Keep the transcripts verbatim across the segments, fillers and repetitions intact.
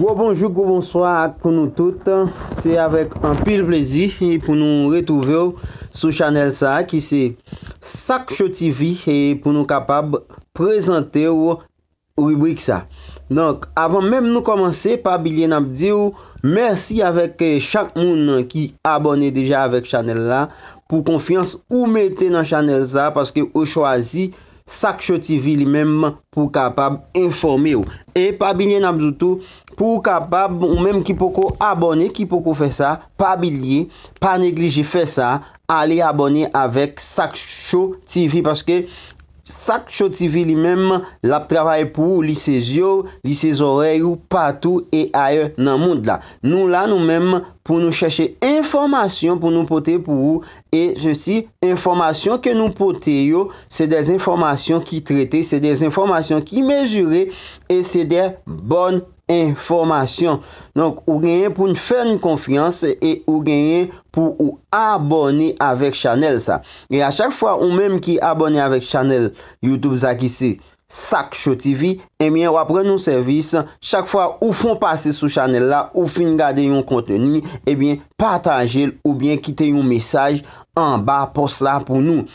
Gwo bonjou, gwo bonswa ak pou nou tout. Se avèk anpil plezi pou nou retwouve w sou chanèl sa a ki se Sak Cho T V, e pou nou kapab prezante w ribrik sa. Donk, avan menm nou kòmanse, pa bliye n ap di w mèsi avèk, eh, chak moun ki abòne deja avèk chanèl la, pou konfyans ou mete nan chanèl sa, paske ou chwazi Sak Cho T V li menm pou kapab enfòme w. E pa bliye n ap di w tou, pou w kapab, ou menm ki poko abòne, ki poko fè sa, pa bliye, pa neglije fè sa, ale abòne avèk Sak Cho T V, paske Sak Cho T V li menm, l ap travay pou ou, li se zye w, li se zòrèy ou, patou e ayè nan mond la. Nou la, nou menm, pou nou chèche enfòmasyon pou nou pote pou ou, e sesi, enfòmasyon ke nou pote yo, se de enfòmasyon ki trete, se de enfòmasyon ki mezire, e se de bòn enfòmasyon. Donk, ou genyen pou n fè n konfyans e ou genyen pou ou abòne avèk chanèl sa. E a chak fwa ou menm ki abòne avèk chanèl YouTube sa ki se Sak Cho T V, ebyen, w ap rann nou sèvis. Chak fwa ou fè yon pase sou chanèl la, ou fin gade yon konteni, ebyen, pataje l oubyen kite yon mesaj anba pòs la pou nou.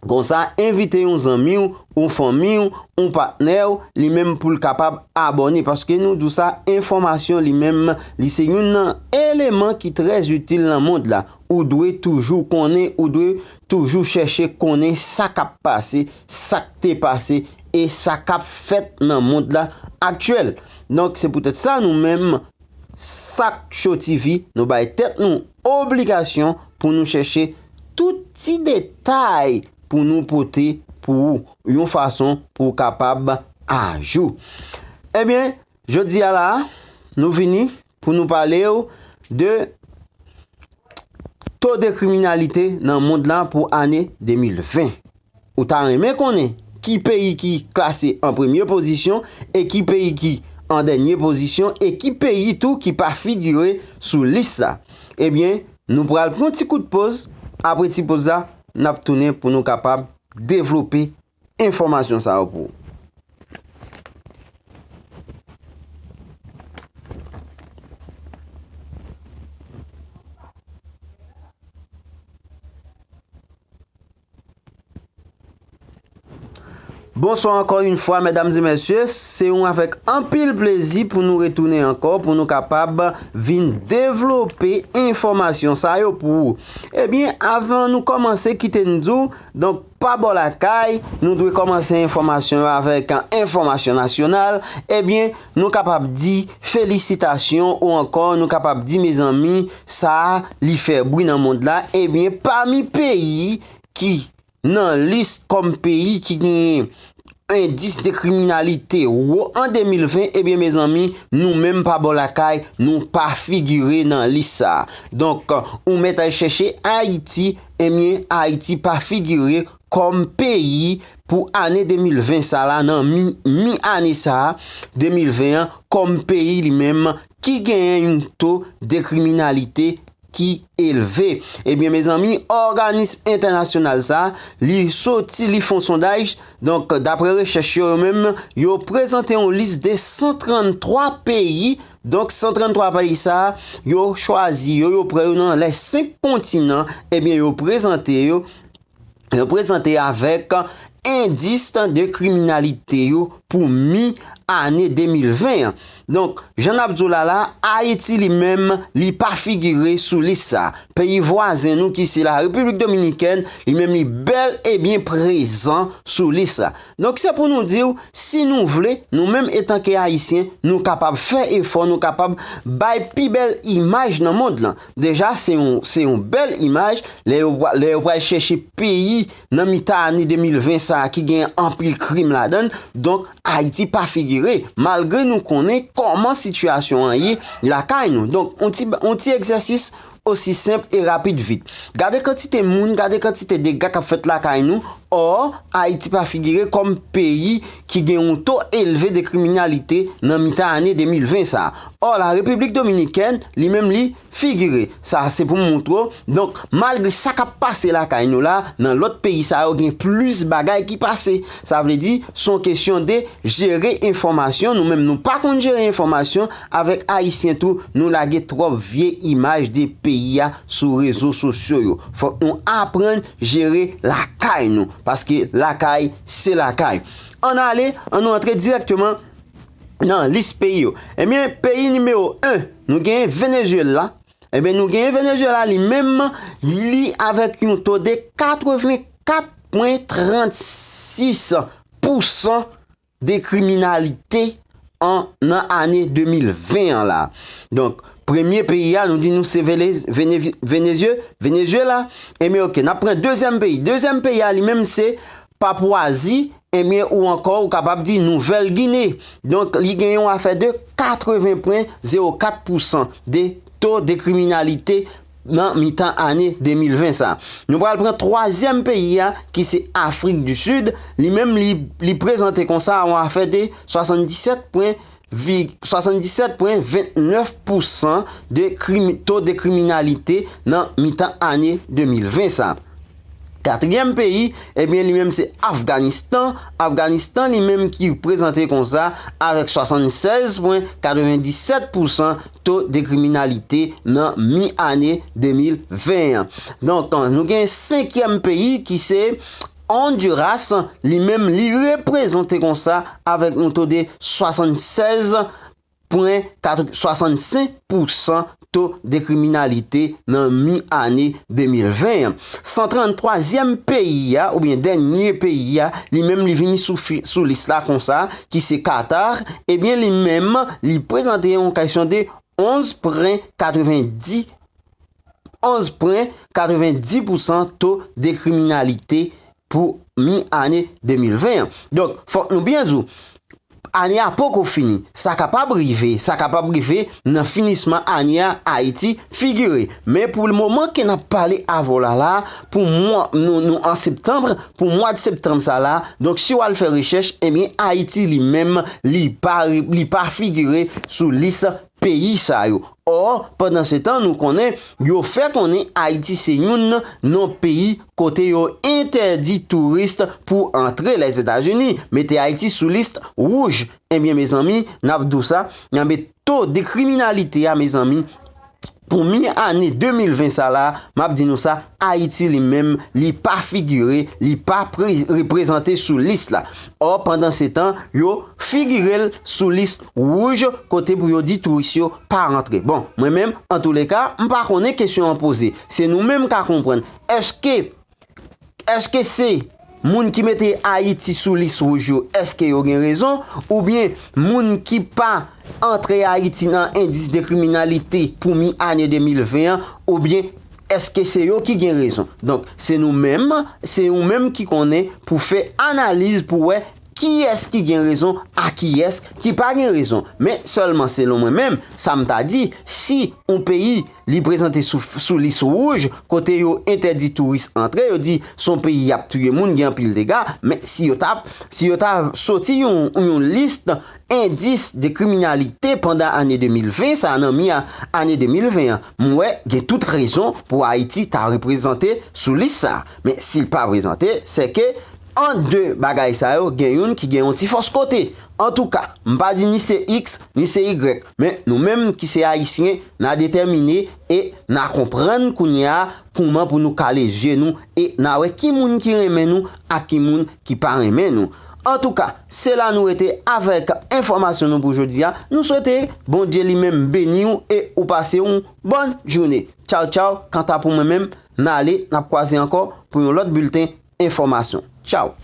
Konsa, envite yon zanmi w, yon fanmi w, yon patnè w, li menm pou l kapab abòne. Paske nou di w sa, enfòmasyon li menm, li se youn nan eleman ki trè itil nan mond la. Ou dwe toujou konnen, ou dwe toujou chèche konnen sa k ap pase, sa k te pase e sa k ap fèt nan mond la aktyèl. Donk, se poutèt sa, nou menm, Sak Cho T V, nou bay tèt nou obligasyon pou nou chèche tout ti detay pou nou pote pou ou, yon fason pou w kapab ajou. Ebyen, jodi a la, nou vini pou nou pale w de to de kriminalite nan mond la pou ane de mil ven. Ou ta renmen konnen ki peyi ki klase an premye pozisyon e ki peyi ki an dènye pozisyon e ki peyi tou ki pa figire sou lis la? Ebyen, nou pral pran ti kout poz. Apre ti poz la, n ap tounen pou nou kapab devlope enfòmasyon sa yo pou ou. Bonswa ankò yon fwa, medam e mesye. Se yon avèk anpil plezi pou nou retounen ankò, pou nou kapab vin devlope enfòmasyon sa yo pou ou. Ebyen, avan nou kòmanse, kite n di w, donk, pa bò lakay, nou dwe kòmanse enfòmasyon yo avèk enfòmasyon nasyonal. Ebyen, nou kapab di felisitasyon ou ankò nou kapab di, mezanmi, sa a, li fè bri nan mond la. Ebyen, pami peyi ki nan lis kòm peyi ki genyen endis de kriminalite wo an de mil ven, ebyen, mezanmi, nou menm pa bò lakay, nou pa figire nan lis sa a. Donk, ou mèt al chèche Ayiti, ebyen, Ayiti pa figire kòm peyi pou ane de mil ven sa la, nan mi, mi ane sa a, de mil ven an, kòm peyi li menm ki genyen yon to de kriminalite ki elve. Ebyen, mezanmi, òganis entènasyonal sa, li soti, li fè yon sondaj. Donk, daprè rechèch yo, yo menm, yo prezante yon lis de san tranntwa peyi. Donk, san tranntwa peyi sa, yo chwazi yo, yo pran yo nan lè senk kontinan. Ebyen, yo prezante yo, yo prezante avèk endis de kriminalite yo pou mi ane de mil ven an. Donk, jan n ap di w la la, Ayiti li menm, li pa figire sou lis sa. Peyi vwazen nou ki se la Repiblik Dominikèn, li menm li bèl e byen prezan sou lis sa. Donk, se pou nou di w, si nou vle, nou menm etanke Ayisyen, nou kapab fè efò, nou kapab bay pi bèl imaj nan mond lan. Deja, se yon, se yon bèl imaj. Lè yo, lè yo pral chèche peyi nan mitan ane de mil ven sa a ki gen anpil krim ladan l, donk, Ayiti pa figire, malgre nou konnen kòman sitiyasyon an ye lakay nou. Donk, on ti, on ti egzèsis osi senp e rapid vit. Gade kantite moun, gade kantite dega k ap fèt lakay nou, ò, Ayiti pa figire kòm peyi ki gen yon to elve de kriminalite nan mitan ane de mil ven sa a. Ò, la Repiblik Dominikèn, li menm, li figire. Sa se pou m montre w. Donk, malgre sa k ap pase lakay nou la, nan lòt peyi sa yo gen plis bagay ki pase. Sa vle di, se yon kesyon de jere enfòmasyon. Nou menm, nou pa konn jere enfòmasyon. Avèk Ayisyen tou, nou lage twòp vye imaj de peyi a sou rezo sosyo yo. Fòk nou aprann jere lakay nou, paske lakay, se lakay. Ann ale, ann nou antre dirèkteman nan lis peyi yo. Ebyen, peyi nimewo en, nou gen Venezuela. Ebyen, nou gen Venezuela li menm, li avèk yon to de katrevenkat pwen trannsis pousan de kriminalite an, nan ane de mil ven an la. Donk, premye peyi a, nou di nou se Vele-, Vene-, Venezye-, Venezuela. Ebyen, oke, n ap pran dezyèm peyi. Dezyèm peyi a, li menm, se Papwazi, ebyen, ou ankò, ou kapab di Nouvèl Gine. Donk, li gen yon afè de katreven pwen zewo kat pousan de to de kriminalite nan mitan ane de mil ven sa. Nou pral pran twazyèm peyi a, ki se Afrik di Sid. Li menm, li, li prezante konsa yon afè de swasanndisèt pwen, vi-, swasanndisèt pwen vennèf pousan de krimi-, to de kriminalite nan mitan ane de mil ven sa. Katriyèm peyi, ebyen, li menm se Afganistan. Afganistan, li menm ki prezante konsa avèk swasannsèz pwen katrevendisèt pousan to de kriminalite nan mi ane de mil ven an. Donk, nou gen senkyèm peyi ki se Honduras, li menm li reprezante konsa avèk yon to de swasannsèz pwen swasann senk pousan to de kriminalite nan mi ane de mil ven an. San tranntwazyèm peyi a, oubyen dènye peyi a, li menm li vini sou fi-, sou lis la konsa, ki se Katar, ebyen, li menm, li prezante yon kesyon de onz pwen katrevendi, onz pwen katrevendi pousan to de kriminalite pou mi ane de mil ven an. Donk, fòk nou byen di w, ane a poko fini. Sa kapab rive, sa kapab rive nan finisman ane a, Ayiti figire. Men pou moman ke n ap pale avè w la la, pou mwa, nou, nou an septanm, pou mwa de septanm sa la, donk si w al fè rechèch, ebyen, Ayiti li menm, li pa, li pa figire sou lis peyi sa yo. Ò, pandansetan, nou konnen, yo fè konnen Ayiti se youn nan peyi kote yo entèdi touris pou antre Lèzetazini, mete Ayiti sou lis wouj. Ebyen, mezanmi, n ap di w sa, nan to de kriminalite a, mezanmi, pou mi ane de mil ven sa la, m ap di nou sa, Ayiti li menm, li pa figire, li pa pre-, reprezante sou lis la. Ò, pandansetan, yo figire l sou lis wouj kote pou yo di touris yo pa rantre. Bon, mwen menm, antouleka, m pa konnen kesyon an poze. Se nou menm ka konprann. Èske, èske se moun ki mete Ayiti sou lis wouj yo, èske yo gen rezon? Oubyen moun ki pa antre Ayiti nan endis de kriminalite pou mi ane de mil ven an? Oubyen èske se yo ki gen rezon? Donk, se nou menm, se ou menm ki konnen pou fè analiz pou wè kiyès ki gen rezon, a kiyès ki pa gen rezon. Men sèlman selon mwen menm, sa m ta di, si yon peyi li prezante sou, sou lis wouj, kote yo entèdi touris antre, yo di se yon peyi y ap touye moun, gen anpil dega, men si yo ta, si yo ta soti yon, yon lis endis de kriminalite pandan ane de mil ven sa, nan mi a ane de mil ven an, m wè gen tout rezon pou Ayiti ta reprezante sou lis sa. Men si l pa prezante, se ke ant de bagay sa yo, gen youn ki gen yon ti fòs kote. Antouka, m pa di ni se X, ni se Y, men nou menm ki se Ayisyen, n a detèmine e n a konprann kounye a kouman pou nou kale zye nou e n a wè ki moun ki renmen nou ak ki moun ki pa renmen nou. Antouka, se la nou rete avèk enfòmasyon nou pou jodi a. Nou swete Bondye li menm beni w e ou pase yon bòn jounen. Tchaw, tchaw. Kanta pou mwen menm, n ale, n ap kwaze ankò pou yon lòt bilten enfòmasyon. Tchaw.